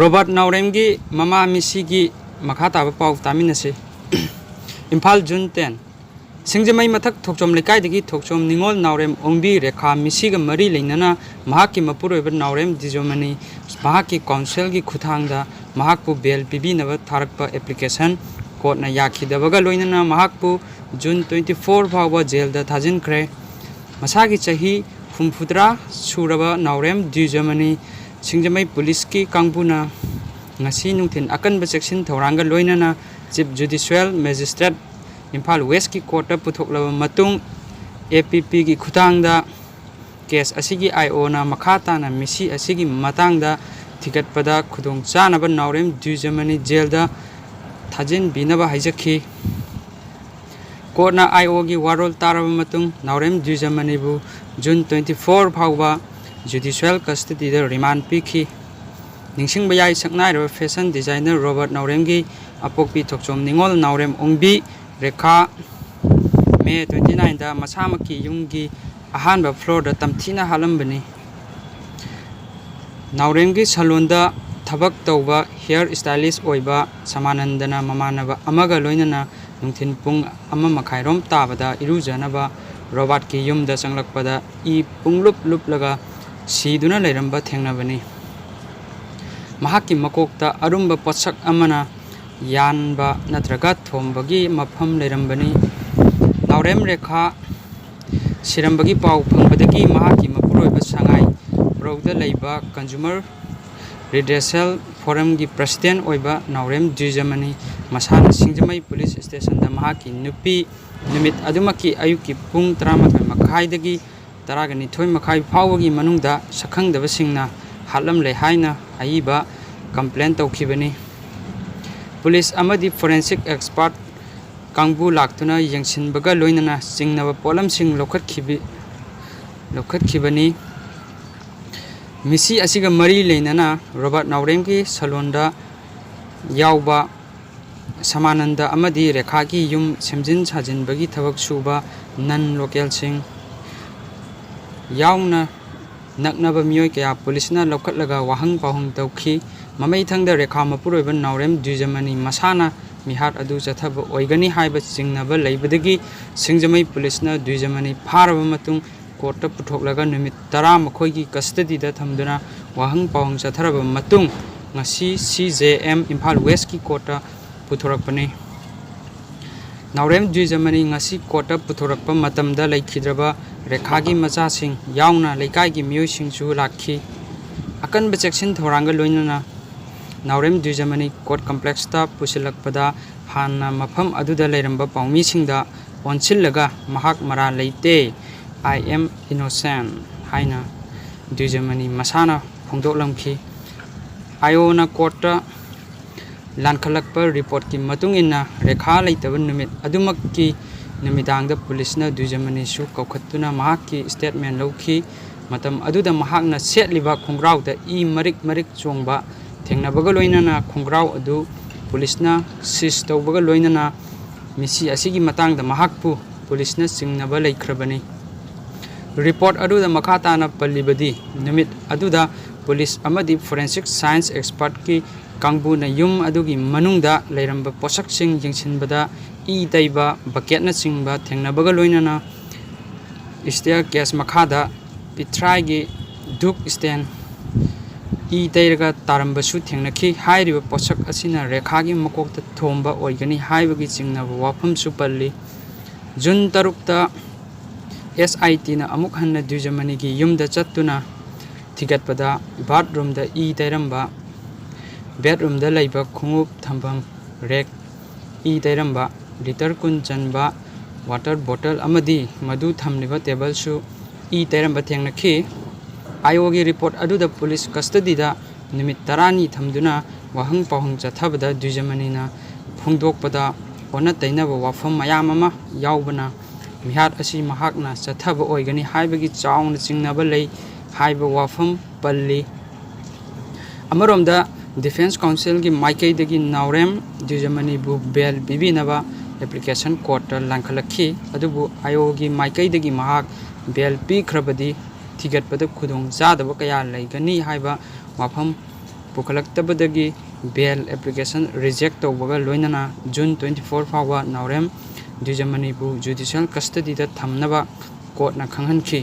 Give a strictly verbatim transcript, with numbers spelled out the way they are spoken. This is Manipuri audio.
ꯔꯣꯕꯥꯔꯠ ꯅꯥꯎꯔꯦꯝꯒꯤ ꯃꯃꯥ ꯃꯤꯁꯤꯒꯤ ꯃꯈꯥ ꯇꯥꯕ ꯄꯥꯎ ꯇꯥꯃꯤꯟꯅꯁꯤ꯫ Imphal, June ten꯫ ꯁꯤꯡꯖꯃꯩ ꯃꯊꯛ ꯊꯣꯛꯆꯣꯝ ꯂꯩꯀꯥꯏꯗꯒꯤ ꯊꯣꯛꯆꯣꯝ ꯅꯤꯉꯣꯜ ꯅꯥꯎꯔꯦꯝ ꯑꯣꯡꯕꯤ ꯔꯦꯈꯥ ꯃꯤꯁꯤꯒ ꯃꯔꯤ ꯂꯩꯅꯅ ꯃꯍꯥꯛꯀꯤ ꯃꯄꯨꯔꯣꯏꯕ ꯅꯥꯎꯔꯦꯝ ꯗꯤꯖꯣꯃꯅꯤ ꯃꯍꯥꯛꯀꯤ ꯀꯥꯎꯟꯁꯤꯜꯒꯤ ꯈꯨꯠꯊꯥꯡꯗ ꯃꯍꯥꯛꯄꯨ ꯕꯦꯜ ꯄꯤꯕꯤꯅꯕ ꯊꯥꯔꯛꯄ ꯑꯦꯄ꯭ꯂꯤꯀꯦꯁꯟ ꯀꯣꯔꯠꯅ ꯌꯥꯈꯤꯗꯕꯒ ꯂꯣꯏꯅꯅ ꯃꯍꯥꯛꯄꯨ June twenty four ꯐꯥꯎꯕ ꯖꯦꯜꯗ ꯊꯥꯖꯤꯟꯈ꯭ꯔꯦ꯫ ꯃꯁꯥꯒꯤ ꯆꯍꯤ ꯍꯨꯝꯐꯨꯇꯔꯥ ꯁꯨꯔꯕ ꯅꯥꯎꯔꯦꯝ ꯗꯤꯖꯣꯃꯅꯤ ꯁꯤꯡꯖꯃꯩ ꯄꯨꯂꯤꯁꯀꯤ ꯀꯥꯡꯕꯨꯅ ꯉꯁꯤ ꯅꯨꯡꯊꯤꯜ ꯑꯀꯟꯕ ꯆꯦꯛꯁꯤꯟ ꯊꯧꯔꯥꯡꯒ ꯂꯣꯏꯅꯅ Chief Judicial Magistrate ꯏꯝꯐꯥꯜ Westꯀꯤ ꯀꯣꯔꯠꯇ ꯄꯨꯊꯣꯛꯂꯕ ꯃꯇꯨꯡ, APPꯒꯤ ꯈꯨꯠꯊꯥꯡꯗ ꯀꯦꯁ ꯑꯁꯤꯒꯤ IOꯅ ꯃꯈꯥ ꯇꯥꯅ ꯃꯤꯁꯤ ꯑꯁꯤꯒꯤ ꯃꯇꯥꯡꯗ ꯊꯤꯒꯠꯄꯗ ꯈꯨꯗꯣꯡ ꯆꯥꯅꯕ ꯅꯥꯎꯔꯦꯝ ꯗꯤꯖꯣꯃꯅꯤ ꯖꯦꯜꯗ ꯊꯥꯖꯤꯟꯕꯤꯅꯕ ꯍꯥꯏꯖꯈꯤ꯫ ꯀꯣꯔꯠꯅ IOꯒꯤ ꯋꯥꯔꯣꯜ ꯇꯥꯔꯕ ꯃꯇꯨꯡ ꯅꯥꯎꯔꯦꯝ ꯗꯤꯖꯣꯃꯅꯤꯕꯨ June twenty four ꯐꯥꯎꯕ judicial custodyꯗ remand ꯄꯤꯈꯤ꯫ ꯅꯤꯡꯁꯤꯡꯕ ꯌꯥꯏ, ꯁꯛꯅꯥꯏꯔꯕ fashion designer ꯔꯣꯕꯥꯔꯠ ꯅꯥꯎꯔꯦꯝꯒꯤ ꯑꯄꯣꯛꯄꯤ ꯊꯣꯛꯆꯣꯝ ꯅꯤꯉꯣꯜ ꯅꯥꯎꯔꯦꯝ ꯑꯣꯡꯕꯤ ꯔꯦꯈꯥ May twenty nineꯗ ꯃꯁꯥꯃꯛꯀꯤ ꯌꯨꯝꯒꯤ ꯑꯍꯥꯟꯕ floorꯗ ꯇꯝꯊꯤꯅ ꯍꯥꯠꯂꯝꯕꯅꯤ꯫ ꯅꯥꯎꯔꯦꯝꯒꯤ salonꯗ ꯊꯕꯛ ꯇꯧꯕ hair stylist ꯑꯣꯏꯕ ꯁꯃꯥꯅꯟꯗꯅ ꯃꯃꯥꯟꯅꯕ ꯑꯃꯒ ꯂꯣꯏꯅꯅ ꯅꯨꯡꯊꯤꯜ ꯄꯨꯡ ꯑꯃ ꯃꯈꯥꯏꯔꯣꯝ ꯇꯥꯕꯗ ꯏꯔꯨꯖꯅꯕ ꯔꯣꯕꯥꯔꯠꯀꯤ ꯌꯨꯝꯗ ꯆꯪꯂꯛꯄꯗ ꯏ ꯄꯨꯡꯂꯨꯞ ꯂꯨꯞꯂꯒ ꯁꯤꯗꯨꯅ ꯂꯩꯔꯝꯕ ꯊꯦꯡꯅꯕꯅꯤ꯫ ꯃꯍꯥꯛꯀꯤ ꯃꯀꯣꯛꯇ ꯑꯔꯨꯝꯕ ꯄꯣꯠꯁꯛ ꯑꯃꯅ ꯌꯥꯟꯕ ꯅꯠꯇ꯭ꯔꯒ ꯊꯣꯝꯕꯒꯤ ꯃꯐꯝ ꯂꯩꯔꯝꯕꯅꯤ꯫ ꯅꯥꯎꯔꯦꯝ ꯔꯦꯈꯥ ꯁꯤꯔꯝꯕꯒꯤ ꯄꯥꯎ ꯐꯪꯕꯗꯒꯤ ꯃꯍꯥꯛꯀꯤ ꯃꯄꯨꯔꯣꯏꯕ ꯁꯉꯥꯏ ꯄ꯭ꯔꯧꯗ ꯂꯩꯕ Consumer Redressal Forumꯒꯤ president ꯑꯣꯏꯕ ꯅꯥꯎꯔꯦꯝ ꯗꯤꯖꯣꯃꯅꯤ ꯃꯁꯥꯅ ꯁꯤꯡꯖꯃꯩ police stationꯗ ꯃꯍꯥꯛꯀꯤ ꯅꯨꯄꯤ ꯅꯨꯃꯤꯠ ꯑꯗꯨꯃꯛꯀꯤ ꯑꯌꯨꯛꯀꯤ ꯄꯨꯡ ꯇꯔꯥꯃꯥꯊꯣꯏ ꯃꯈꯥꯏꯗꯒꯤ ꯇꯔꯥꯒ ꯅꯤꯊꯣꯏ ꯃꯈꯥꯏ ꯐꯥꯎꯕꯒꯤ ꯃꯅꯨꯡꯗ ꯁꯛꯈꯪꯗꯕꯁꯤꯡꯅ ꯍꯥꯠꯂꯝꯂꯦ ꯍꯥꯏꯅ ꯑꯏꯕ complain ꯇꯧꯈꯤꯕꯅꯤ꯫ Police ꯑꯃꯗꯤ forensic expert ꯀꯥꯡꯕꯨ ꯂꯥꯛꯇꯨꯅ ꯌꯦꯡꯁꯤꯟꯕꯒ ꯂꯣꯏꯅꯅ ꯆꯤꯡꯅꯕ ꯄꯣꯠꯂꯝꯁꯤꯡ ꯂꯧꯈꯠꯈꯤꯕꯤ-, ꯂꯧꯈꯠꯈꯤꯕꯅꯤ꯫ ꯃꯤꯁꯤ ꯑꯁꯤꯒ ꯃꯔꯤ ꯂꯩꯅꯅ ꯔꯣꯕꯥꯔꯠ ꯅꯥꯎꯔꯦꯝꯒꯤ salonꯗ ꯌꯥꯎꯕ ꯁꯃꯥꯅꯟꯗ ꯑꯃꯗꯤ ꯔꯦꯈꯥꯒꯤ ꯌꯨꯝ ꯁꯦꯝꯖꯤꯟ ꯁꯥꯖꯤꯟꯕꯒꯤ ꯊꯕꯛ ꯁꯨꯕ non localꯁꯤꯡ ꯌꯥꯎꯅ ꯅꯛꯅꯕ ꯃꯤꯑꯣꯏ ꯀꯌꯥ policeꯅ ꯂꯧꯈꯠꯂꯒ ꯋꯥꯍꯪ ꯄꯥꯎꯍꯪ ꯇꯧꯈꯤ꯫ ꯃꯃꯩꯊꯪꯗ ꯔꯦꯈꯥ ꯃꯄꯨꯔꯣꯏꯕ ꯅꯥꯎꯔꯦꯝ ꯗ꯭ꯋꯤꯖꯃꯅꯤ ꯃꯁꯥꯅ ꯃꯤꯍꯥꯠ ꯑꯗꯨ ꯆꯠꯊꯕ ꯑꯣꯏꯒꯅꯤ ꯍꯥꯏꯕ ꯆꯤꯡꯅꯕ ꯂꯩꯕꯗꯒꯤ ꯁꯤꯡꯖꯃꯩ ꯄꯨꯂꯤꯁꯅ ꯗ꯭ꯋꯤꯖꯃꯅꯤ ꯐꯥꯔꯕ ꯃꯇꯨꯡ ꯀꯣꯔꯠꯇ ꯄꯨꯊꯣꯛꯂꯒ ꯅꯨꯃꯤꯠ ꯇꯔꯥ ꯃꯈꯣꯏꯒꯤ ꯀꯁꯇꯗꯤꯗ ꯊꯝꯗꯨꯅ ꯋꯥꯍꯪ ꯄꯥꯎꯍꯪ ꯆꯠꯊꯔꯕ ꯃꯇꯨꯡ ꯉꯁꯤ ꯁꯤ ꯖꯦ ꯑꯦꯝ ꯏꯝꯐꯥꯜ ꯋꯦꯁꯀꯤ ꯀꯣꯔꯠꯇ ꯄꯨꯊꯣꯔꯛꯄꯅꯤ꯫ ꯅꯥꯎꯔꯦꯝ ꯗ꯭ꯋꯤꯖꯃꯅꯤ ꯉꯁꯤ ꯀꯣꯔꯠꯇ ꯄꯨꯊꯣꯔꯛꯄ ꯃꯇꯝꯗ ꯂꯩꯈꯤꯗ꯭ꯔꯕ ꯔꯦꯈꯥꯒꯤ ꯃꯆꯥꯁꯤꯡ ꯌꯥꯎꯅ ꯂꯩꯀꯥꯏꯒꯤ ꯃꯤꯑꯣꯏꯁꯤꯡꯁꯨ ꯂꯥꯛꯈꯤ꯫ ꯑꯀꯟꯕ ꯆꯦꯛꯁꯤꯟ ꯊꯧꯔꯥꯡꯒ ꯂꯣꯏꯅꯅ ꯅꯥꯎꯔꯦꯝ ꯗ꯭ꯋꯤꯖꯃꯅꯤ ꯀꯣꯔꯠ ꯀꯝꯄ꯭ꯂꯦꯛꯁꯇ ꯄꯨꯁꯤꯜꯂꯛꯄꯗ ꯍꯥꯟꯅ ꯃꯐꯝ ꯑꯗꯨꯗ ꯂꯩꯔꯝꯕ ꯄꯥꯎꯃꯤꯁꯤꯡꯗ ꯑꯣꯟꯁꯤꯜꯂꯒ "ꯃꯍꯥꯛ ꯃꯔꯥꯜ ꯂꯩꯇꯦ, I am innocent" ꯍꯥꯏꯅ ꯗ꯭ꯋꯤꯖꯃꯅꯤ ꯃꯁꯥꯅ ꯐꯣꯡꯗꯣꯛꯂꯝꯈꯤ꯫ ꯑꯥꯏ ꯑꯣꯅ ꯀꯣꯔꯠꯇ ꯂꯥꯟꯈꯠꯂꯛꯄ ꯔꯤꯄꯣꯔꯠꯀꯤ ꯃꯇꯨꯡ ꯏꯟꯅ ꯔꯦꯈꯥ ꯂꯩꯇꯕ ꯅꯨꯃꯤꯠ ꯑꯗꯨꯃꯛꯀꯤ ꯅꯨꯃꯤꯗꯥꯡꯗ ꯄꯨꯂꯤꯁꯅ ꯗ꯭ꯋꯤꯖꯃꯅꯤꯁꯨ ꯀꯧꯈꯠꯇꯨꯅ ꯃꯍꯥꯛꯀꯤ ꯁ꯭ꯇꯦꯠꯃꯦꯟ ꯂꯧꯈꯤ꯫ ꯃꯇꯝ ꯑꯗꯨꯗ ꯃꯍꯥꯛꯅ ꯁꯦꯠꯂꯤꯕ ꯈꯣꯡꯒ꯭ꯔꯥꯎꯗ ꯏ ꯃꯔꯤꯛ ꯃꯔꯤꯛ ꯆꯣꯡꯕ ꯊꯦꯡꯅꯕꯒ ꯂꯣꯏꯅꯅ ꯈꯣꯡꯒ꯭ꯔꯥꯎ ꯑꯗꯨ ꯄꯨꯂꯤꯁꯅ ꯁꯤꯖ ꯇꯧꯕꯒ ꯂꯣꯏꯅꯅ ꯃꯤꯁꯤ ꯑꯁꯤꯒꯤ ꯃꯇꯥꯡꯗ ꯃꯍꯥꯛꯄꯨ ꯄꯨꯂꯤꯁꯅ ꯆꯤꯡꯅꯕ ꯂꯩꯈ꯭ꯔꯕꯅꯤ꯫ ꯔꯤꯄꯣꯔꯠ ꯑꯗꯨꯗ ꯃꯈꯥ ꯇꯥꯅ ꯄꯜꯂꯤꯕꯗꯤ, ꯅꯨꯃꯤꯠ ꯑꯗꯨꯗ ꯄꯨꯂꯤꯁ ꯑꯃꯗꯤ ꯐꯣꯔꯦꯟꯁꯤꯛ ꯁꯥꯏꯟꯁ ꯑꯦꯛꯁꯄꯔꯠꯀꯤ ꯀꯥꯡꯕꯨꯅ ꯌꯨꯝ ꯑꯗꯨꯒꯤ ꯃꯅꯨꯡꯗ ꯂꯩꯔꯝꯕ ꯄꯣꯠꯁꯛꯁꯤꯡ ꯌꯦꯡꯁꯤꯟꯕꯗ ꯏ ꯇꯩꯕ ꯕꯀꯦꯠꯅꯆꯤꯡꯕ ꯊꯦꯡꯅꯕꯒ ꯂꯣꯏꯅꯅ ꯁ꯭ꯇꯦꯌꯔ ꯀꯦꯁ ꯃꯈꯥꯗ ꯄꯤꯊ꯭ꯔꯥꯏꯒꯤ ꯙꯨꯞ ꯁ꯭ꯇꯦꯟ ꯏ ꯇꯩꯔꯒ ꯇꯥꯔꯝꯕꯁꯨ ꯊꯦꯡꯅꯈꯤ꯫ ꯍꯥꯏꯔꯤꯕ ꯄꯣꯠꯁꯛ ꯑꯁꯤꯅ ꯔꯦꯈꯥꯒꯤ ꯃꯀꯣꯛꯇ ꯊꯣꯝꯕ ꯑꯣꯏꯒꯅꯤ ꯍꯥꯏꯕꯒꯤ ꯆꯤꯡꯅꯕ ꯋꯥꯐꯝꯁꯨ ꯄꯜꯂꯤ꯫ ꯖꯨꯟ ꯇꯔꯨꯛꯇ ꯑꯦꯁ ꯑꯥꯏ ꯇꯤꯅ ꯑꯃꯨꯛ ꯍꯟꯅ ꯗ꯭ꯋꯤꯖꯃꯅꯤꯒꯤ ꯌꯨꯝꯗ ꯆꯠꯇꯨꯅ ꯊꯤꯒꯠꯄꯗ ꯕꯥꯠꯔꯨꯝꯗ ꯏ ꯇꯩꯔꯝꯕ, ꯕꯦꯗꯔꯨꯝꯗ ꯂꯩꯕ ꯈꯣꯡꯎꯞ ꯊꯝꯐꯝ ꯔꯦꯛ ꯏ ꯇꯩꯔꯝꯕ, ꯂꯤꯇꯔ ꯀꯨꯟ ꯆꯟꯕ ꯋꯥꯇꯔ ꯕꯣꯇꯜ ꯑꯃꯗꯤ ꯃꯗꯨ ꯊꯝꯂꯤꯕ ꯇꯦꯕꯜꯁꯨ ꯏ ꯇꯩꯔꯝꯕ ꯊꯦꯡꯅꯈꯤ꯫ ꯑꯥꯏ ꯑꯣꯒꯤ ꯔꯤꯄꯣꯔꯠ ꯑꯗꯨꯗ ꯄꯨꯂꯤꯁ ꯀꯁꯇꯗꯤꯗ ꯅꯨꯃꯤꯠ ꯇꯔꯥꯅꯤ ꯊꯝꯗꯨꯅ ꯋꯥꯍꯪ ꯄꯥꯎꯍꯪ ꯆꯠꯊꯕꯗ ꯗ꯭ꯋꯤꯖꯃꯅꯤꯅ ꯐꯣꯡꯗꯣꯛꯄꯗ ꯑꯣꯟꯅ ꯇꯩꯅꯕ ꯋꯥꯐꯝ ꯃꯌꯥꯝ ꯑꯃ ꯌꯥꯎꯕꯅ ꯃꯤꯍꯥꯠ ꯑꯁꯤ ꯃꯍꯥꯛꯅ ꯆꯠꯊꯕ ꯑꯣꯏꯒꯅꯤ ꯍꯥꯏꯕꯒꯤ ꯆꯥꯎꯅ ꯆꯤꯡꯅꯕ ꯂꯩ ꯍꯥꯏꯕ ꯋꯥꯐꯝ ꯄꯜꯂꯤ꯫ ꯑꯃꯔꯣꯝꯗ ꯗꯤꯐꯦꯟꯁ ꯀꯥꯎꯟꯁꯤꯜꯒꯤ ꯃꯥꯏꯀꯩꯗꯒꯤ ꯅꯥꯎꯔꯦꯝ ꯗ꯭ꯋꯤꯖꯃꯅꯤꯕꯨ ꯕꯦꯜ ꯄꯤꯕꯤꯅꯕ ꯑꯦꯄ꯭ꯂꯤꯀꯦꯁꯟ ꯀꯣꯔꯠꯇ ꯂꯥꯟꯈꯠꯂꯛꯈꯤ, ꯑꯗꯨꯕꯨ ꯑꯥꯏ ꯑꯣꯒꯤ ꯃꯥꯏꯀꯩꯗꯒꯤ ꯃꯍꯥꯛ ꯕꯦꯜ ꯄꯤꯈ꯭ꯔꯕꯗꯤ ꯊꯤꯒꯠꯄꯗ ꯈꯨꯗꯣꯡ ꯆꯥꯗꯕ ꯀꯌꯥ ꯂꯩꯒꯅꯤ ꯍꯥꯏꯕ ꯋꯥꯐꯝ ꯄꯨꯈꯠꯂꯛꯇꯕꯗꯒꯤ bail application reject ꯇꯧꯕꯒ ꯂꯣꯏꯅꯅ June twenty four ꯐꯥꯎꯕ ꯅꯥꯎꯔꯦꯝ ꯗ꯭ꯋꯤꯖꯃꯅꯤꯕꯨ judicial custody ꯗ ꯊꯝꯅꯕ court ꯅ ꯈꯪꯍꯟꯈꯤ꯫